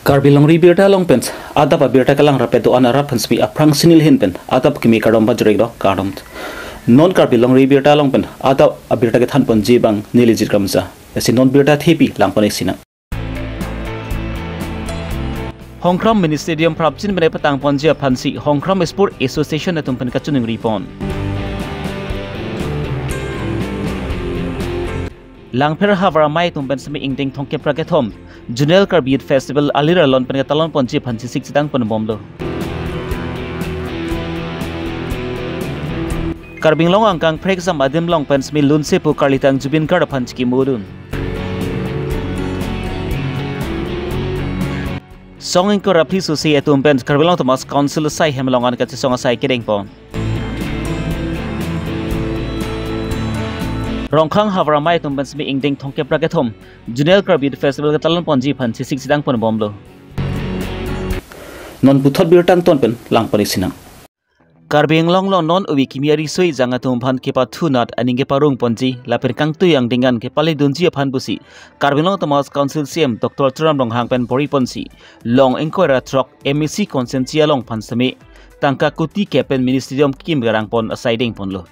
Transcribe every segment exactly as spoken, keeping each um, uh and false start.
Karbi Longri Birta along pen adap abirta kelang rapet do-an arap pen semi aphrang sinil hin pen adap kimi kardom pajirek do kardom. Non Karbi Longri Birta along pen adap abirta kethan ponji abang neli Jit Kramsa. Esi non birta thepi lang pon-ik sinang. Hongkram Mini Stadium prapjin bene patang ponji aphansi Hongkram Sport Association atum pen kachiningri pon. Langpher havar amei atum pen semi ingdeng thomkep ra kethom Zonal Karbi Youth Festival alir alon pen ketalon ponji aphan chisik chedang pon bomlo. Karbi Anglong angkang phrekjam adim along pen semi lunsepo karlitang Zubeen Garg aphan chikimodun. Song ingkoi ra phli susi atum pen Karbi Anglong Autonomous Council asai hem along an kachesong asai kedeng pon. Rongkhang havar amei atum pen semi ingdeng thomkep ra kethom Zonal Karbi Youth Festival ketalon ponji aphan chisik chedang pon bomlo. Non puthot birta angton pen lang pon-ik sinang. Karbi Anglong along non ove kimi ariso ejang atum aphan kepathu nat aning keparong ponji lapen kangtui angdeng an kepale dunji aphan pusi Karbi Anglong Autonomous Council C E M Doctor Tuliram Ronghang pen bor-i ponsi Long ingkoi ra throk M A C constituency along aphan semi tangka kuti kep pen Mini Stadium kekim kerang pon asai deng ponlo.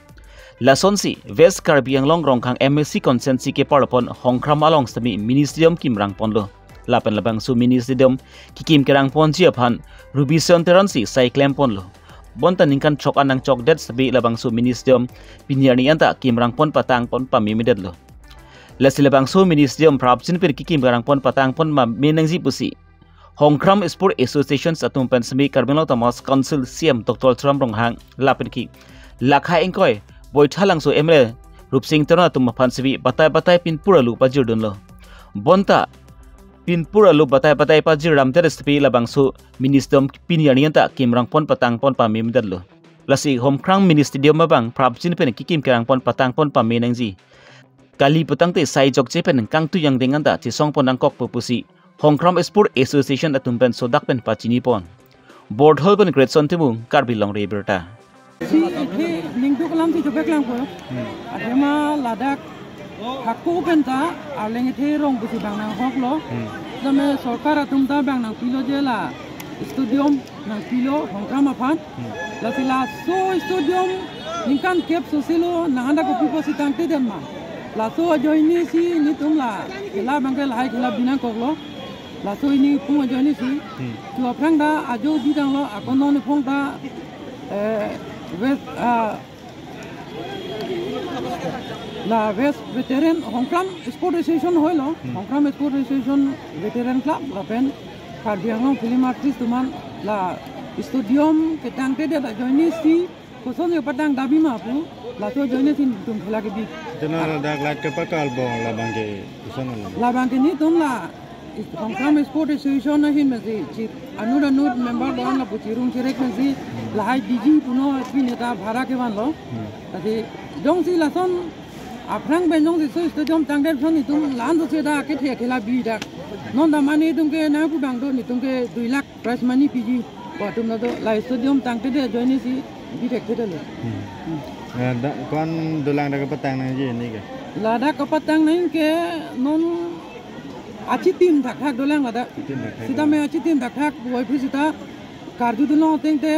Lasonsi West Karbi Anglong Rongkhang M A C constituency keparlo pon Hongkram along semi Mini Stadium kimrang ponlo. Lapen labangso Mini Stadium kekim kerang ponji aphan Robison Teron si sai klem ponlo. Bonta ningkan throk an nangchokdet semi labangso Mini Stadium pini arni anta kimrang pon patang pon pamemedetlo. Lasi labangso Mini Stadium prapjin pen kekim kerang pon patang pon pame nangji pusi Hongkram Sport Association atum pen semi Karbi Anglong Autonomous Council C E M Doctor Tuliram Ronghang lapen ke Lakha ingkoi Baithalangso M L A Rupsing Teron atum aphan semi batai batai pinpur alu pajirdunlo. Bonta pinpur alu batai batai pajir ramdet semi labangso Mini Stadium pini arni anta kimrang pon patang pon pamemedetlo. Lasi Hongkram Mini Stadium abang prapjin pen kekim kerang pon patang pon pame nangji. Kali putangte sai jokche pen kangtui angdeng anta chesong pon nangkokpo pusi Hongkram Sport Association atum pen sodak pen pachini pon. Borthol pen Greatson Timung, Karbi Longri Birta. Si ithe ningduk alam si jopek lang po. Athema ladak hako pen ta arleng ithe rong pusi bang nanghoklo. Tame sorkar atum ta bang nangpilo je la stadium nangpilo Hongkram aphan. Lasi laso stadium ningkan kep sosilo nang anda kopi pusi tangtedet ma. Laso ajoine si netum la khela abangke lahai khela bi nangkoklo. Laso hini pung ajoine si. Hmm. Tu aphrang ta ajo bidanglo, ako non iphong ta, eh, West, ah, la West Veteran Hongkram Sport Association hoilo. Hmm. Hongkram Sport Association Veteran Club lapen Karbi Anglong Film Artist atum an la stadium ketangtedet ajoine si koson yo patang dabi ma pu, laso ajoine si netum khela kebi. Jana ladak light kepakal bom labangke koson lo. Labangke netum la Hongkram Sport Association ahin masi chi anut anut member doan lapu chirung chirek masi lahai diji puno pi neta bhara kevanlo. Hmm. Tadi jongsi lason aphrang pen jongsi so stadium tangdet son netum la-an sose ta kethe khela bi dak. Non ta mane netum ke nangpu bang do netum ke dui lakh prize money piji. Ko atum ta do la stadium tangtedet ajoine si bi thekthedetlo. Hmm. Hmm. Eh, da, ko-an dolang dak kepatang nangji neke? Ladak kepatang nangke non achitim thakthak dolang ladak. Achitim thakthak. Sitame achitim thakthak puvoiphit sita karjudunlo ateng te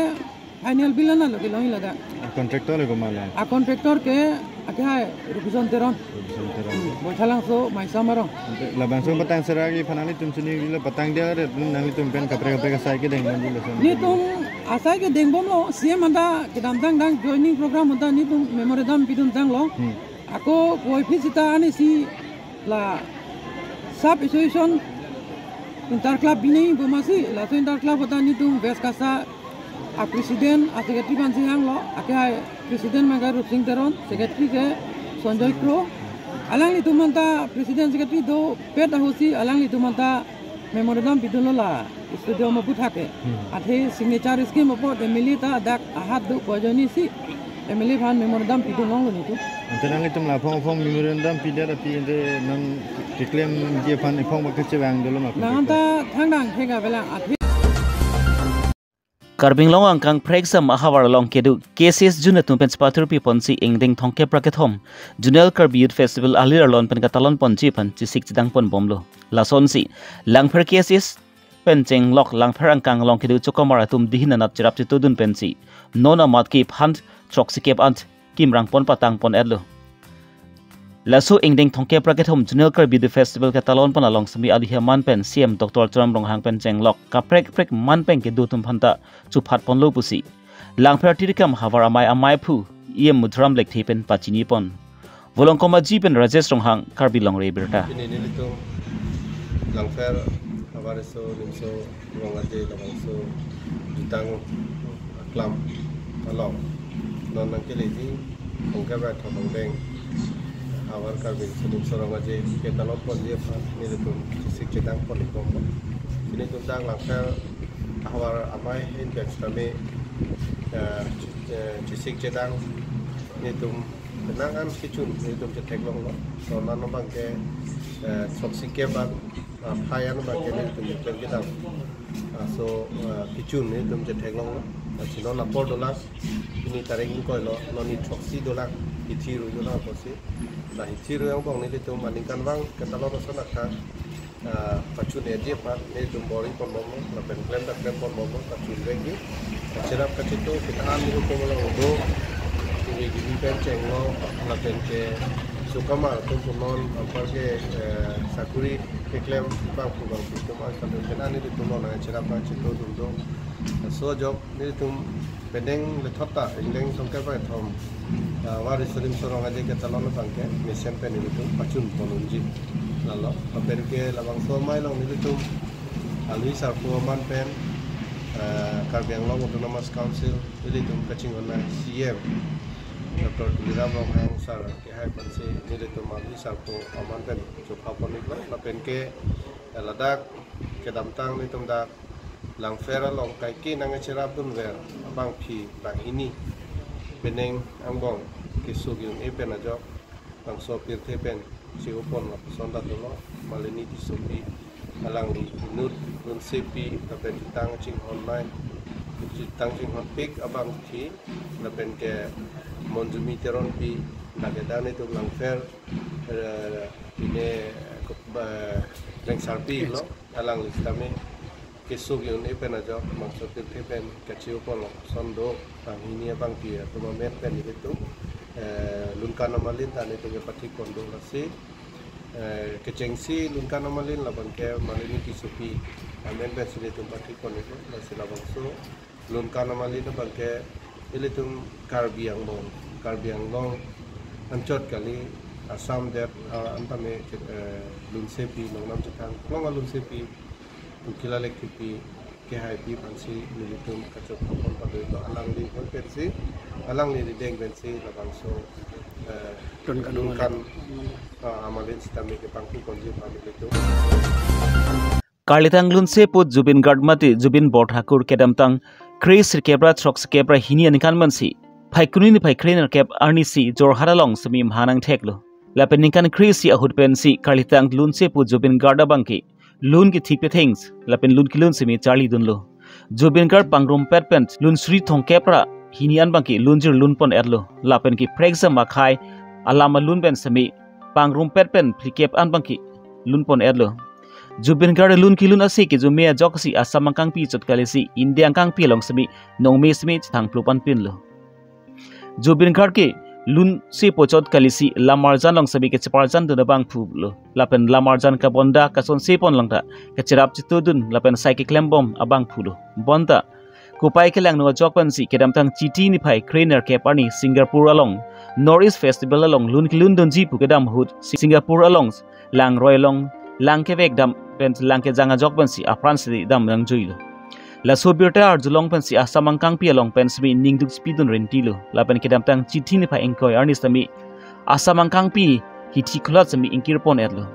final bill anlo kelong ladak. A contractor le komat lo? A contractor ke ake hai Robison Teron. Robison Teron. Hmm, Baithalangso Maisam arong. Labangso patang sera ke aphan nanglitum chinilo, patang dia re nanglitum pen kaprek kaprek asai kedeng bomlo lason. Netum asai kedeng bomlo, C M anta kedamtang dang joining program anta netum memorandum pidun tanglo. Hmm. Ako puvoiphit sita ani si la sub association inter club binai bomasi, laso inter club anta netum West KASA a president a secretary aphan si hanglo, ake hai president abangke Rupsing Teron, secretary ke Sanjoy Kro. Alanglitum anta president secretary dopet ahutsi alanglitum anta memorandum pidunlo la stadium aputhak ke. Hmm. Athe signature scheme apot M L A ta dak ahat do pu ajoine si M L A aphan memorandum pidun longlo netum. Ante nanglitum la aphong aphong memorandum pidet api ante nangkeklemji aphan iphong ba kechevang dolo ma? Nang anta thangdang thek avelang athe. Karbi Anglong angkang phrekjam ahavar along kedo K S S Zone atum pen chepathurpi ponsi ingdeng thomkep ra kethom Zonal Karbi Youth Festival alir alon pen katalon ponji aphan chisik chedang pon bomlo. Lasonsi Langpher K S S pen chenglok Langpher angkang along kedo chokomar atum dihin anat cherap chetudun pensi non amat ke phan throksikep an kimrang pon patang pon etlo. Laso ingdeng thomkep ra kethom Zonal Karbi Youth Festival ketalon pon along semi alihi aman pen C M Doctor Tuliram Ronghang pen chenglok kaprek prek man pen kedo atum aphanta chuphat ponlo pusi Langpher Tirikam havar amei ameiphu E M Madhuram Lekthe pen pachini pon. Volongkom Aji pen Rajesh Ronghang, Karbi Longri Abirta. Pini nelitum Langpher havar riso nimso Rong Aje labangso jutang aklam along non nangkeleji thomkep ra kethom ingdeng havar Karbi riso nimso Rong Aje ketalon ponji aphan nelitum chesik chedang pon ikbom. Pini nelitum dak Langpher havar amei ahin pen sitame, eh, che-, eh, chesik chedang nelitum penang an kechun nelitum chetheklonglo. Lason abang ke, eh, throksikep an, ah, phai an abang ke nelitum nelitum kedam. Ah, so, ah, kechun nelitum chetheklonglo. Ah, si non apor dolang, pini tarik ingkoi lo, non ni throksi dolang, hithi rui dolang apotsi. La hithi rui angbong nelitum aningkanvang ketalon ason akha, ah, pachun-eji aphan nelitum bor-i ponbomlo, lapen klem ta klem ponbomlo, pachun vekji. Kacherap kachetu kita an nelitum along do, kuri gini pen chenglo, lapen ke chokomar atum punon, anpar ke, eh, sakuri keklem abangphu abangpi atum an, lapen pen an nelitum along nangcherap nangchetu atum do. Laso ajok nelitum penang lethot ta ingdeng thomkep ra kethom, ah, havar riso nimso Rong Aje ketalon abang ke mesen pen nelitum pachun pon unji. Lalo, lapen ke labangso amei along nelitum alwi sarpo aman pen, ah, Karbi Anglong Autonomous Council nelitum kachinghon a C M Doctor Tuliram Ronghang sir kehai aphansi nelitum alwi sarpo aman pen chupha pon iklo, lapen ke ladak kedamtang nelitum dak Langpher along kaike nangcherapdunver abangpi banghini penang angbong keso ke-un-e pen ajok bangso pirthe pen che-o pon lapuson ta dolo, Malini Tissopi alangli inut lunsepi lapen jutang chinghon amei, jutang chinghonpik abangpi lapen ke Monjumi Teronpi, dak ke dan itum Langpher, eh, pine, eh, Rengsarpi lo, alangli sitame keso ke-un-e pen ajok bangso pirthe pen kache-o pon lapuson do, banghini abangpi atum amen pen nelitum, eh, Lunkan Amalin ta nelitum kepathik pon do lasi, eh, kechengsi Lunkan Amalin labang ke Malini Tissopi amen pensi nelitum pathik pon iklo, lasi labangso Lunkan Amalin abang ke ilitum Karbi Anglong, Karbi Anglong anchot kali, Assam det, ah, an tame, eh, lunsepi, longnam chethang long alunsepi, Tokila Lekthepi kehaipi aphansi nelitum kachok kapon pado iklo, alangli hoi pensi, alangli rideng pensi labangso, eh, Lunkan Amalin. Lunkan, ah, Amalin sitame kepangpi ponji aphan nelitum. Karlitang lunsepo Zubeen Garg mate Zubeen Borthakur kedamtang kre sirkep ra throksikep ra hini aningkan mansi Phaikuni niphai krenerkep arnisi Jorhat along semi mahan nangtheklo. Lapen ningkan kre isi ahut pensi karlitang lunsepo Zubeen Garg abang ke lun kethipetheng lapen lun kelun semi charlidunlo. Zubeen Garg pangrumpet pen lun suri thomkep ra hini an abang ke lunjir lun pon etlo. Lapen ke prekjam akhei alam alun pen semi pangrumpet pen phlikep an abang ke lun pon etlo. Zubeen Garg lun kelun ase kejume ajoksi Assam angkangpi chot kalisi India angkangpi along semi nongme semi chethang plup anpinlo. Zubeen Garg ke lunsepo chot kalisi lamarjan along semi kecheparjandun abangphulo. Lapen lamarjan kabonda kasonse pon along ta kacherap chetudun lapen sai keklembom abangphulo. Bonta kopai kelangno ajok pensi kedamtang Chiti niphai krenerkep arni Singapore along North East Festival along lun kelundunji pu kedam ahut Singapore along langroi along lang kevek dam pen lang kejang ajok pensi apran si dam nangjuilo. Laso birta arjulong pensi Assam angkangpi along pen semi ningduk chepidun rentilo. Lapen kedamtang Chiti niphai ingkoi arni semi Assam angkangpi hithi khulat semi ingkir pon etlo.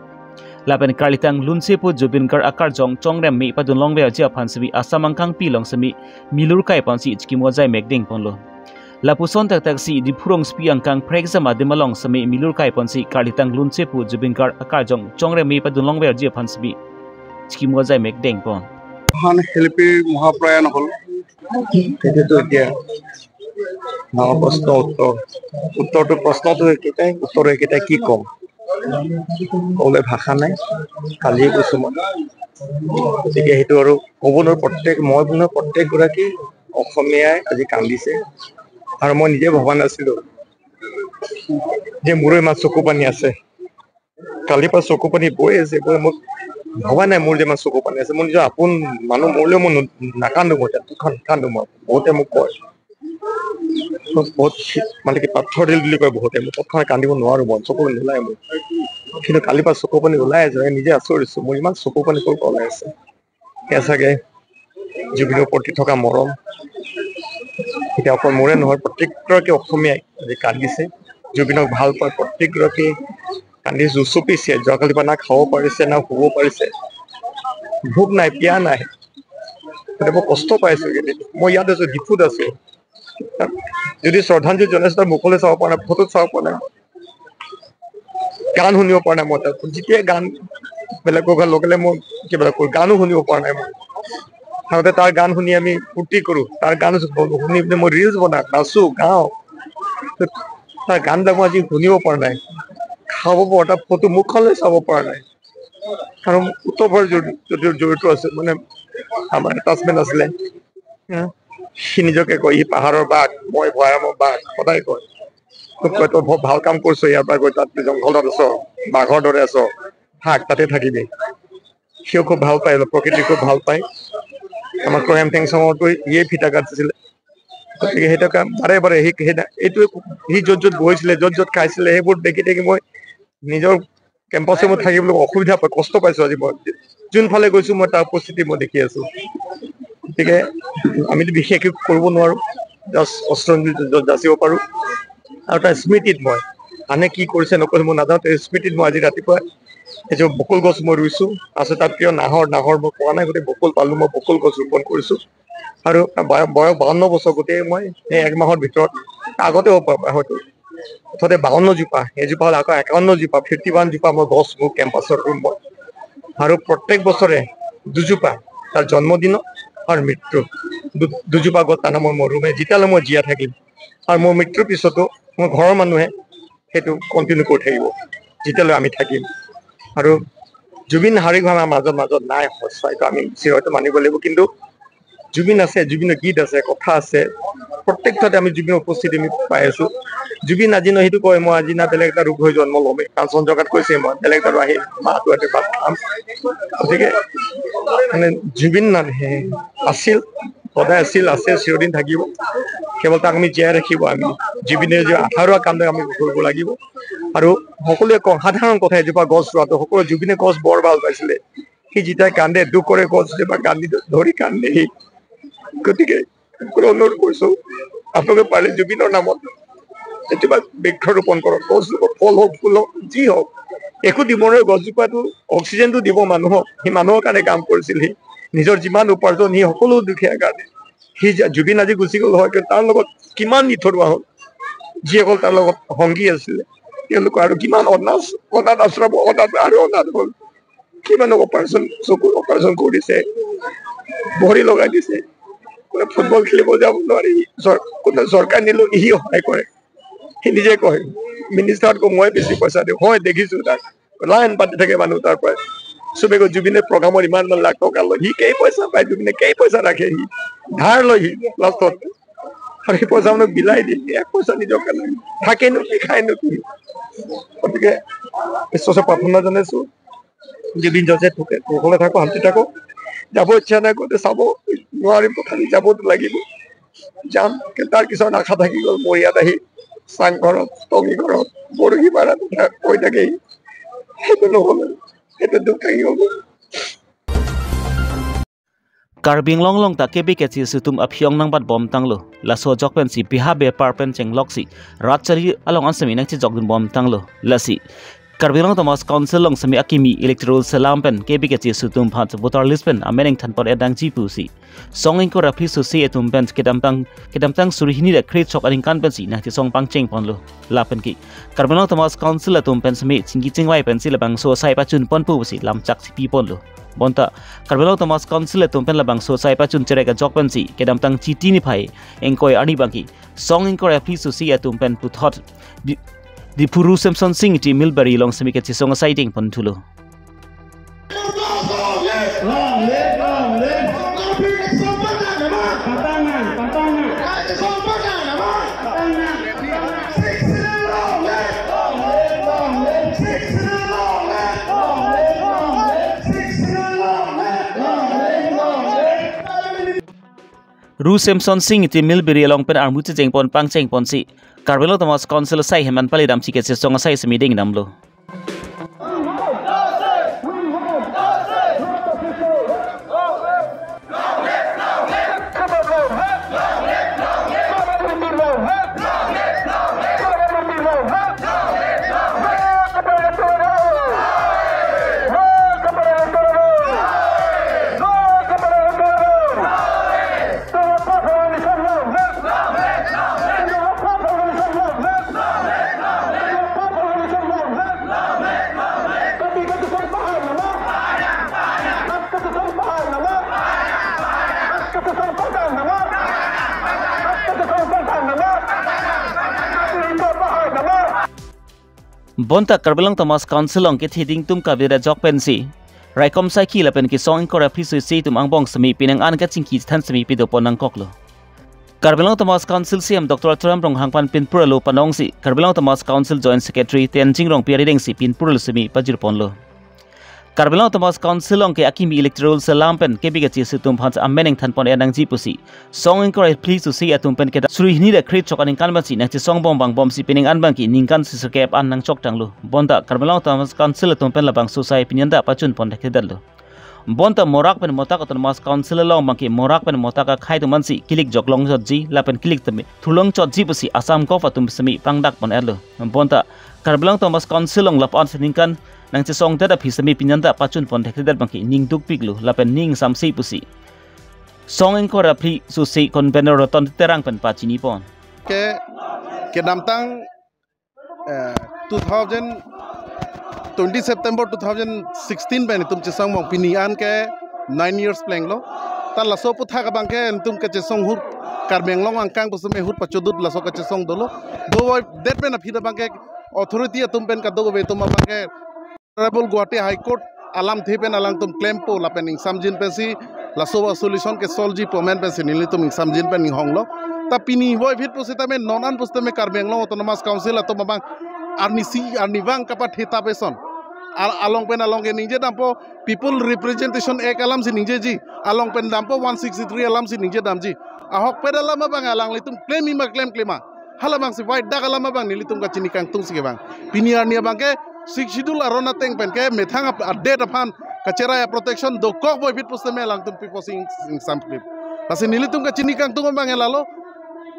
Lapen karlitang lunsepo Zubeen Garg akarjong chongrem me padun longverji aphan semi Assam angkangpi along semi milur kai ponsi chikimo ajai mekdeng ponlo. Lapuson thakthak si Diphu rongsopi angkang prekjam adim along semi milur kai ponsi karlitang lunsepo Zubeen Garg akarjong chongrem me padun longverji aphan semi chikimo ajai mekdeng pon. মহান শিল্পীৰ মহাপ্ৰয়াণ হ'ল। সেইটোতো এতিয়া ডাঙৰ প্ৰশ্ন উত্তৰ। উত্তৰটো, প্ৰশ্নটো একেটাই, উত্তৰ একেটাই, কি ক'ম? ক'বলৈ ভাষা নাই। কালিয়ে কৈছোঁ মই, গতিকে সেইটো আৰু ক'ব নোৱাৰো, প্ৰত্যেক, মই বুলি নহয়, প্ৰত্যেক গৰাকী অসমীয়াই আজি কান্দিছে। আৰু মই নিজে ভবা নাছিলো যে মোৰো ইমান চকু পানী আছে। কালিৰ পৰা চকু পানী বৈ আছে, বৈ, মই ভবা নাই মোৰ যে ইমান চকু পানী আছে। মোৰ নিজৰ আপোন মানুহ মৰিলেও মই ন-, নাকান্দো, মই তাত কান্দো। মই বহুতে মোক কয়, মই বহুত শি-, মানে কি, পাথৰ দিল বুলি কয় বহুতে, মই তৎক্ষণাত কান্দিব নোৱাৰো, মই চকু পানী ওলাই মোৰ। কিন্তু কালিৰ পৰা চকু পানী ওলাই আছে, নিজে আচৰিত হৈছো, মোৰ ইমান চকু পানী ক'ৰ পৰা ওলাই আছে। এয়া চাগে জুবিনৰ প্ৰতি থকা মৰম। এতিয়া অকল মোৰে নহয়, প্ৰত্যেকগৰাকী অসমীয়াই আজি কান্দিছে। জুবিনক ভাল পায় প্ৰত্যেকগৰাকী। কান্দি জুচুপিছে, যোৱাকালিৰ পৰা না খাব পাৰিছে, না শুব পাৰিছে, ভোক নাই, পিয়াহ নাই। মানে মই কষ্ট পাইছো এইকেইদিন। মই ইয়াত আছো, ডিফুত আছো। যদি শ্ৰদ্ধাঞ্জলি জনাইছো, তাৰ মুখলৈ চাব পৰা নাই, ফটোত চাব পৰা নাই, গান শুনিব পৰা নাই। মই তাত যেতিয়া গান বেলেগৰ ঘৰত লগালে মই কিবা এটা কৰো, গানো শুনিব পৰা নাই মই। আগতে তাৰ গান শুনি আমি ফূৰ্তি কৰো, তাৰ গান শুনি পিনে মই ৰিলচ বনাওঁ, নাচো, গাওঁ। তাৰ গানবিলাক মই আজি শুনিব পৰা নাই, খাব পৰা, তাৰ ফটো মুখলৈ চাব পৰা নাই। কাৰণ উত্তৰ জড়িত, জড়িত, জড়িত আছে, মানে আমাৰ এটাচমেণ্ট আছিলে। হা? সি নিজকে কয়, "ই পাহাৰৰ বাঘ, মই ভৈয়ামৰ বাঘ", সদায় কয়। মোক কয়, "তই বৰ ভাল কাম কৰিছ, ইয়াৰ পৰা গৈ তাত জংঘলত আছ, বাঘৰ দৰে আছ, থাক, তাতে থাকিবি।" সিও খুব ভাল পায়, প্ৰকৃতি খুব ভাল পায়। আমাৰ ক্ৰহেম ঠেংচঙৰতো ইয়ে ফিতা কাটিছিলে, গতিকে সেইটো কাম বাৰে বাৰে সি, সেই, এইটো, সি য'ত য'ত বহিছিলে, য'ত য'ত খাইছিলে, সেইবোৰ দেখি দেখি মই নিজৰ কেম্পাছত মই থাকিবলৈ অসুবিধা পাই, কষ্ট পাইছো আজি মই। যোনফালে গৈছো মই তাৰ উপস্থিতি মই দেখি আছো। গতিকে আমিতো বিশেষ একো কৰিব নোৱাৰো, জাষ্ট অস্ত্ৰঞ্জলি য-, যাচিব পাৰো। আৰু তাৰ স্মৃতিত মই, আনে কি কৰিছে নকৰিছে মই নাজানো, তাৰ স্মৃতিত মই আজি ৰাতিপুৱা এযোৰ বকুল গছ মই ৰুইছো। আছে তাত কিয় নাহৰ, নাহৰ মই পোৱা নাই, গোটেই বকুল পালো, মই বকুল গছ ৰোপণ কৰিছো। আৰু বয়-, বয়স বাৱন্ন বছৰ, গোটেই মই এই এক মাহৰ ভিতৰত, আগতেও প-, হয়তো মুঠতে বাৱন্ন জোপা, এজোপা হ'লে আকৌ একাৱন্ন জোপা, ফিফটি ওৱান জোপা মই গছ মোৰ কেম্পাছত ৰুম মই। আৰু প্ৰত্যেক বছৰে দুজোপা, তাৰ জন্মদিন আৰু মৃত্যু, দু-, দুজোপা গছ তাৰ নামত মই ৰুমে, যেতিয়ালৈ মই জীয়াই থাকিম। আৰু মোৰ মৃত্যুৰ পিছতো মোৰ ঘৰৰ মানুহে সেইটো কণ্টিনিউ কৰি থাকিব, যেতিয়ালৈ আমি থাকিম। আৰু জুবিন শাৰীৰিকভাৱে আমাৰ মাজত, মাজত নাই, সঁচাইতো আমি চিৰহৈতে মানিব লাগিব, কিন্তু জুবিন আছে, জুবিনৰ গীত আছে, কথা আছে, প্ৰত্যেকটাতে আমি জুবিনৰ উপস্থিতি আমি পাই আছো। জুবিন আজি নহয় সেইটো কয়, "মই আজি না বেলেগ এটা ৰূপ হৈ জন্ম ল'মেই", কাঞ্চনজংঘাত কৈছে, "মই বেলেগ এটা আহিম, মা দুৱাৰতে ভাত খাম।" গতিকে মানে জুবিন মানে আছিল, সদায় আছিল, আছে, চিৰদিন থাকিব। কেৱল তাক আমি জীয়াই ৰাখিব, আমি জুবিনে যে আধৰুৱা কামবিলাক আমি কৰিব লাগিব। আৰু সকলোৱে কওঁ, সাধাৰণ কথা, এজোপা গছ ৰোৱাটো, সকলোৱে জুবিনে গছ বৰ ভাল পাইছিলে। সি যেতিয়া কান্দে, দুখ কৰে, গছ এজোপা কান্দি ধ-, ধৰি কান্দে সি। গতিকে সকলোকে অনুৰোধ কৰিছো, আপোনালোকে পাৰিলে জুবিনৰ নামত এজোপা বৃক্ষ ৰোপণ কৰক, গছ ৰোপক, ফল হওক, ফুল হওক, যি হওক, একো দিব নোৱাৰে। গছজোপাটো অক্সিজেনটো দিব মানুহক, সি মানুহৰ কাৰণে কাম কৰিছিল। সি নিজৰ যিমান উপাৰ্জন, সি সকলো দুখীয়াৰ কাৰণে। সি যে জুবিন আজি গুচি গ'ল হয়, কিন্তু তাৰ লগত কিমান নিথৰুৱা হ'ল, যিসকল তাৰ লগত সংগী আছিলে, তেওঁলোকৰ আৰু কিমান অনাথ, অনাথ আশ্ৰম, অনাথ আৰু অনাথ হ'ল। কিমান অপাৰেশ্যন, চকুৰ অপাৰেশ্যন কৰিছে, ভৰি লগাই দিছে, কোনে ফুটবল খেলিব যাব নোৱাৰি, চৰ-, কোনে চৰকাৰ নিলেও সি সহায় কৰে। সি নিজে কয়, "মিনিষ্টাৰতকৈ মই বেছি পইচা দিওঁ", হয়, দেখিছো তাক। লাইন পাতি থাকে মানুহ তাৰ পৰা। চবে কয়, "জুবিনে প্ৰগ্ৰামত ইমান ইমান লাখ টকা লয়।" সি কেই পইচা পায়, জুবিনে কেই পইচা ৰাখে, সি ধাৰ লয় সি লাষ্টত। আৰু সেই পইচা মানে বিলাই দিয়ে, এক পইচা নিজৰ কাৰণে থাকে নেকি, খায় নেকি? গতিকে ঈশ্বৰক প্ৰাৰ্থনা জনাইছো, জুবিন জয়ন্তী সুখে, কুশলে থাকক, শান্তি থাকক। যাব ইচ্ছা নাই, গোটেই চাব নোৱাৰিম, তথাপি যাবতো লাগিব। যাম, কিন্তু তাৰ কিছুমান আশা থাকি গ'ল, মোৰ ইয়াত আহি চাংঘৰত, টঙি ঘৰত, বৰশী মাৰা কথা কৈ থাকেহি। সেইটো নহ'লে, সেইটো দুখ থাকি গ'ল। Karbi Anglong along ta K B K C S atum aphi-ong nangbat bomtanglo. Laso ajok pensi beha bepar pen chenglok si rat chari along an semi nangchejokdun bomtanglo. Lasi Karbi Anglong Autonomous Council along semi akimi electoral selam pen K B K C S atum aphan voter list pen ameneng thanpon edang ji pusi song ingkoi ra phli susi atum pen kedamtang, kedamtang suri hini ra kre chok aningkan pensi nangchesong pangcheng ponlo. Lapen ke Karbi Anglong Autonomous Council atum pen semi chingki chingvai pensi labangso asai pachun pon pusi lamchak si pi ponlo. Bonta Karbi Anglong Autonomous Council atum pen labangso asai pachun cherek ajok pensi kedamtang Chiti niphai ingkoi arni abangke song ingkoi ra phli susi atum pen puthot Di-, Diphu Ru Semson Sing Ingti Milbari along semi kachesong asai deng ponthulo. Ru Semson Sing itum Milbiri along pen armu chechengpon pangchengponsi Karbi Anglong Autonomous Council asai hem an pali damsi kachesong asai semi ding damlo. Bonta Karbi Anglong Autonomous Council along kethe ding atum kavir ajok pensi raikom saiki lapen kesong ingkoi ra phli susi atum angbong semi pining an kachingki than semi pidopon nangkoklo. Karbi Anglong Autonomous Council C E M Doctor Tuliram Ronghang aphan pinpur alo panongsi Karbi Anglong Autonomous Council Joint Secretary Tenzing Rongpi arideng si pinpur alo semi pajirponlo. Karbi Anglong Autonomous Council along ke akimi electoral selam pen kebi kachisi atum aphan amen ingthanpon er nangji pusi song ingkoi ra phli susi atum pen kedo suri hini ra kre chok aningkan pensi nangchesong bom vangbomsi pining an abangke ningkan sisirkep an nangchoktanglo. Bonta Karbi Anglong Autonomous Council atum pen labangso asai pini an ta pachunpon thekthedetlo. Bonta morak pen motak Autonomous Council along abangke morak pen motak akhei atum ansi kilik joklong chotji lapen kilik tame thurlong chotji pusi Assam Govt atum semi pangdakpon erlo. Bonta Karbi Anglong Autonomous Council along lapu-an si ningkan nangchesongdet aphi semi pini an ta pachunpon thekthedet abangke ning dukpiklo lapen ning samse pusi song ingkoi ra phli susi convener Roton Terang pen pachinipon. Ke kedamtang eh, two thousand, twenty September two thousand sixteen pen itum chesong bom pini an ke nine years plenglo. Ta laso aputhak abangke itum kachesong ahut Karbi Anglong angkang pusitame ahut pachodut laso kachesong dolo. Do det pen aphi abangke authority atum pen kadokave atum abangke Honorable Guwahati High Court alamthe pen alangtum klempo lapen ingsamjin pensi laso a-solution ke solve ji pu amen pensi nelitum ingsamjin pen inghonglo. Ta pini voiphit pusitame non an pusitame Karbi Anglong Autonomous Council atum abang arnisi arnivang kapathe ta peson. Al-, along pen along ke ningje dampo People Representation Act alamsi ningjeji. Along pen dampo one sixty-three alamsi ningje damji. Ahokpet alam abang alanglitum klem ima klemklema. Hala abangsi wide dak alam abang nelitum kachini kangtungsi kevang. Pini arni abangke Sixth Schedule aron ateng pen ke methang ap-, a-date aphan kacherai a-protection dokok voiphit pusitame alangtum pipo sing sing samklip. Lasi nelitum kachini kangtung abang lalo.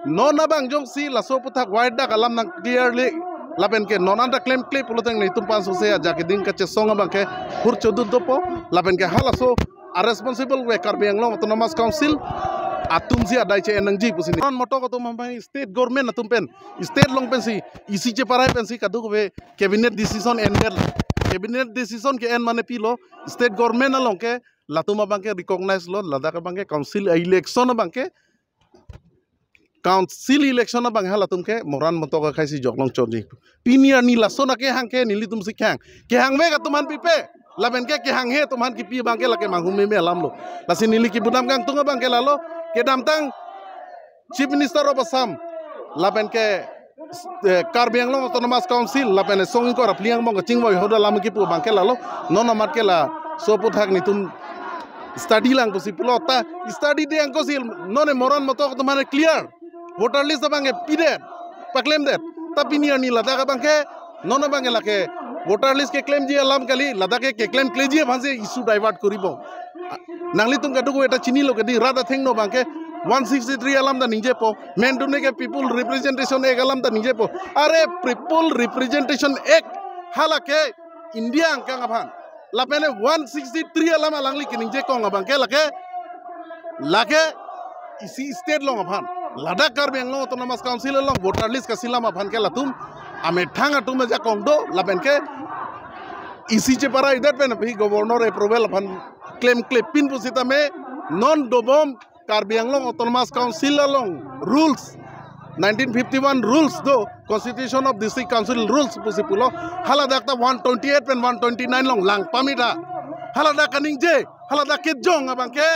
Non abang jongsi laso aputhak wide dak alam nangclearly lapen ke non anta klemkle puloteng nelitum pansose ajak keding kachesong abangke hurchodut dopo lapen ke halaso a-responsible we Karbi Anglong Autonomous Council atumsi adai che-en nangji pusi. Non motok atum abang state government atum pen, state along pensi, isi cheparai pensi kadokave cabinet decision endet. Cabinet decision ke-en mane pilo, state government along ke latum abangke recognize lo, ladak abangke council election abangke, council election abang halatum ke moran motok akhei si joklong chotji. Pini arni lason akehang ke nelitumsi kehang. Kehangvek atum aphan pipe. Lapen ke kehanghe atum aphan kipi abangke lake manghumeme alamlo. Lasi neli kebudam kangtung abangke lalo. Kedamtang Chief Minister of Assam lapen ke eh, Karbi Anglong Autonomous Council lapen song ingkoi ra phli angbong kachingvoi ahut alam kipu abangke lalo. Non amat ke laso aputhak nelitum study lang pusi pulo ta study de angkosi non moran motok atum aphan clear. Voter list abangke pidet, paklemdet. Ta pini arni ladak abangke non abangke lake voter list keklemji alam kali, ladak ke keklemkleji aphansi issue divert koribo. Nanglitum kadokave ta chinilo kedi rat athengno abangke one sixty-three alam ta ningjepo, mentune ke People Representation Act alam ta ningjepo. Are People Representation Act halake India angkang aphan. Lapen one sixty-three alam alangli keningje kong abangke lake, lake isi state along aphan. Ladak Karbi Anglong Autonomous Council along voter list kasilam aphan ke latum amethang atum ajakong do lapen ke isi cheparai det pen aphi governor approval aphan klemklepin pusitame non dobom Karbi Anglong Autonomous Council along rules, nineteen fifty-one rules do, Constitution of District Council rules pusi pulo, haladak ta one twenty-eight pen one twenty-nine along lang pamit ha. Haladak kaningje, haladak kejong abangke,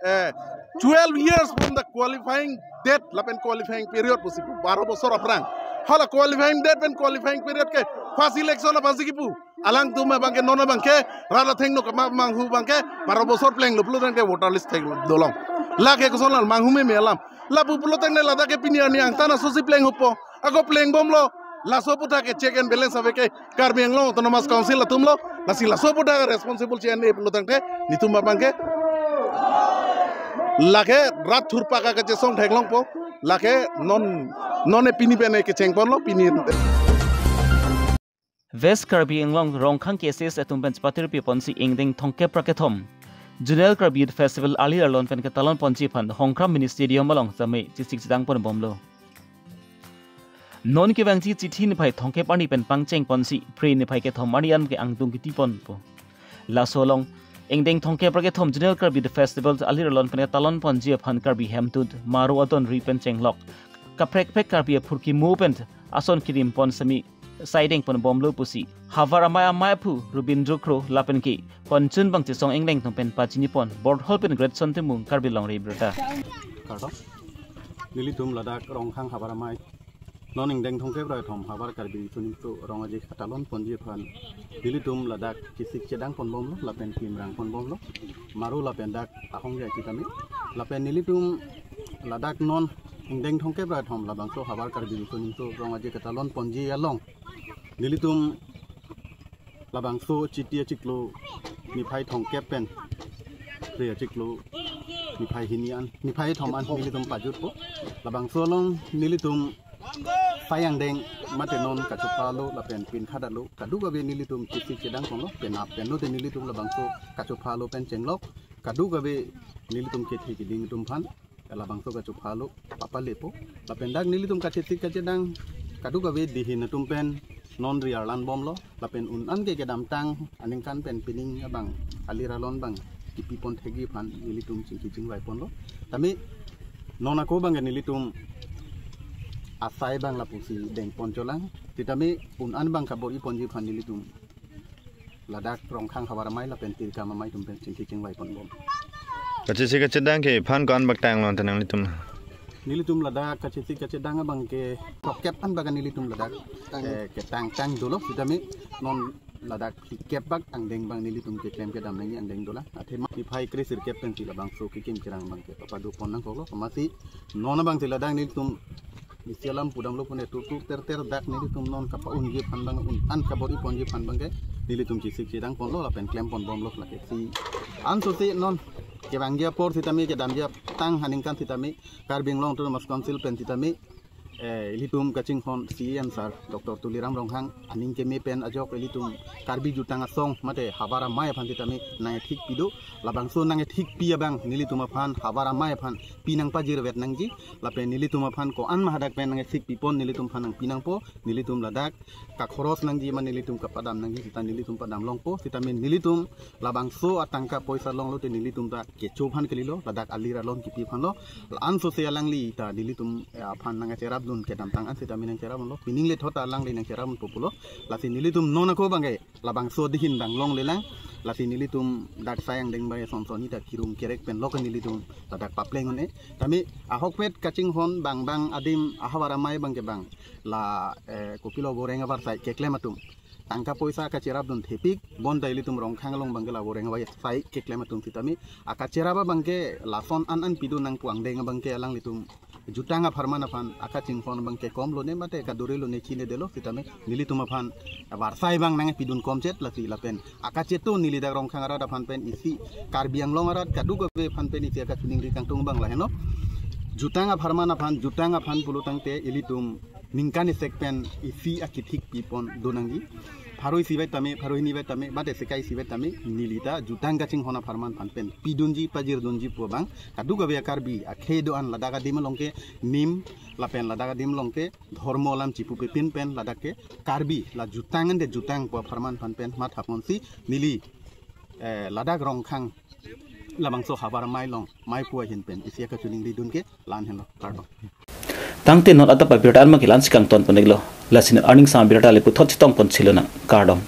eh, twelve years from the qualifying date lapen qualifying period pusi pu, baro bosor aphrang. Hala qualifying date pen qualifying period ke first election aphansi kipu. Alangtum abangke non abangke rat athengno kama manghu abangke baro bosor plenglo pulo tangte voter list thek dolong. Lake koson alam, manghumeme alam. Lapu pulo tangte ladak ke pini arni angtan asosi pleng hupo. Ako pleng bomlo. Laso aputhak ke check and balance ave ke Karbi Anglong Autonomous Council atumlo. Lasi laso aputhak responsible che-en-e pulo tangte netum abang ke lake rat thurpak kachesong theklongpo. Lake non, non e pini pen e kecheng ponlo, pini. West Karbi Anglong Rongkhang K S S atum pen chepatir piponsi ingdeng thomkep ra kethom Zonal Karbi Youth Festival alir alon pen ketalon ponji aphan Hongkram Mini Stadium along same chesik chedang pon bomlo. Non kevangji Chithi niphai thomkep arni pen pangcheng ponsi Phre niphai kethom arni an ke angdung kiti ponpo. Laso along ingdeng thomkep ra kethom Zonal Karbi Youth Festival alir alon pen ketalon ponji aphan Karbi hemtut, maro adon ri pen chenglok, kaprek prek Karbi aphurki mo pen ason kirim pon same saideng pon bomlo pusi Havar Amei amei aphu Rubindro Kro lapen ke konchun bang chesong ingdeng atum pen pachini pon. Borhol pen Great Son Timung, Karbi Longri Abirta. Kardom. Nelitum ladak Rongkhang Havar Amei non ingdeng thomkep ra kethom Havar Karbi Riso Nimso Rong Aje ketalon ponji aphan nelitum ladak chesik chedang pon bomlo lapen kimrang pon bomlo. Maro lapen dak ahong jai sitame. Lapen nelitum ladak non ingdeng thomkep ra kethom labangso Havar Karbi Riso Nimso Rong Aje ketalon ponji along nelitum labangso Chithi achiklo niphai thomkep pen Phre achiklo niphai hini an, niphai thom an nelitum pajutpo. Labangso along nelitum sai angdeng mate non kachophalo lapen pin khadalo kadokave nelitum chesik chedang ponlo, penap pen lote nelitum labangso kachophalo pen chenglok kadokave nelitum kethe keding atum aphan labangso kachophalo papalepo. Lapen dak nelitum kachesik kachedang kadokave dihin atum pen non ri arlan bomlo. Lapen un an ke kedamtang aningkan pen pining abang alir alon abang kipi pon thekji aphan nelitum chingki chingvai ponlo. Tame non ako abang ke nelitum asai abang lapusi deng pon cholang. Sitame un an abang kabor-i ponji aphan nelitum ladak Rongkhang Havar Amei lapen Tirkam Amei atum pen chingki chingvai pon bom. Kachesik kachedang ke aphan ko-an bak tanglo ante nanglitum? Nelitum ladak kachesik kachedang abang ke thomkep an bak nelitum ladak, eh, ketang tang dolo. Sitame non ladak phlikep bak angdeng abang nelitum keklem kedam nangji angdeng dolang. Athema niphai kre sirkep pensi labangso kekim kerang abang ke papado pon nangkoklo. Amatsi non abangsi ladak nelitum isi alam pudamlo pune tur tur ter ter dak nelitum non kapa-unji aphan abang, un an kabor-i ponji aphan abang ke nelitum chesik chedang ponlo lapen klem pon bomlo lake si. Ansose non kevangji apor sitame kedamji atang aningkan sitame Karbi Anglong Autonomous Council pen sitame, eh, ilitum kachinghon C E M sir Doctor Tuliram Ronghang aning keme pen ajok ilitum Karbi Jutang Asong mate Havar Amei aphan sitame nangthik pido. Labangso nangthik pi abang nelitum aphan Havar Amei aphan pi nangpajirvet nangji. Lapen nelitum aphan ko-an ma hadak pen nangthik pipon nelitum aphan nangpi nangpo. Nelitum ladak kakhoros nangji ma nelitum kapadam nangji sita nelitum padam longpo. Sitame nelitum labangso atangka poisa longlo te nelitum ta kecho aphan kalilo, ladak alir alon kipi aphanlo. La-an sose alangli ta nelitum, eh, aphan nangcherapdun kedamtang an sitame nangcherapdunlo. Pining le thot alangli nangcherapdunpo pulo. Lasi nelitum non ako abang ke labangso dihin abang longlelang. Lasi nelitum dak sai angdeng bai son son ita kirung kerek pen lok nelitum ladak papleng un-e. Tame ahokpet kachinghon bang bang adim a-Havar Amei abang ke bang la, eh, kopilo boreng avarsai keklem atum tangka poisa kacherapdun thepik, bonta ilitum Rongkhang along abang ke la boreng avarsai keklem atum sitame akacherap abang ke lason an an pidun nangpu angdeng abang ke alanglitum jutang apharman aphan akachinghon abang ke komlo ne mate kadurelo ne chinedelo sitame nelitum aphan avarsai abang nangpidun komchet lasi lapen akacheto neli dak Rongkhang arat aphan pen isi Karbi Anglong arat kadokave aphan pen isi akachiningri kangtung abang lahenlo. Jutang apharman aphan, jutang aphan pulo tangte ilitum ningkan isek pen isi akithik pipon do nangji. Pharo isi bai tame, pharo hini bai tame, mate sekai isi bai tame, neli ta jutang kachinghon apharman aphan pen pidunji, pajirdunji pu abang kadokave a-Karbi akhei do-an ladak adim along ke nim lapen ladak adim along ke dhormo alam chipu pepin pen ladak ke Karbi la jutang ande jutang pu apharman aphan pen mathaponsi neli, eh, ladak Rongkhang labangso Havar Amei along mei pu ahin pen isi akachiningridun ke la-an henlo, kardom. Tangte non adap abirta an ma ke la-ansi kangton pon-iklo. Lasi non arni sang abirta le puthot chetong pon chilonang, kardom.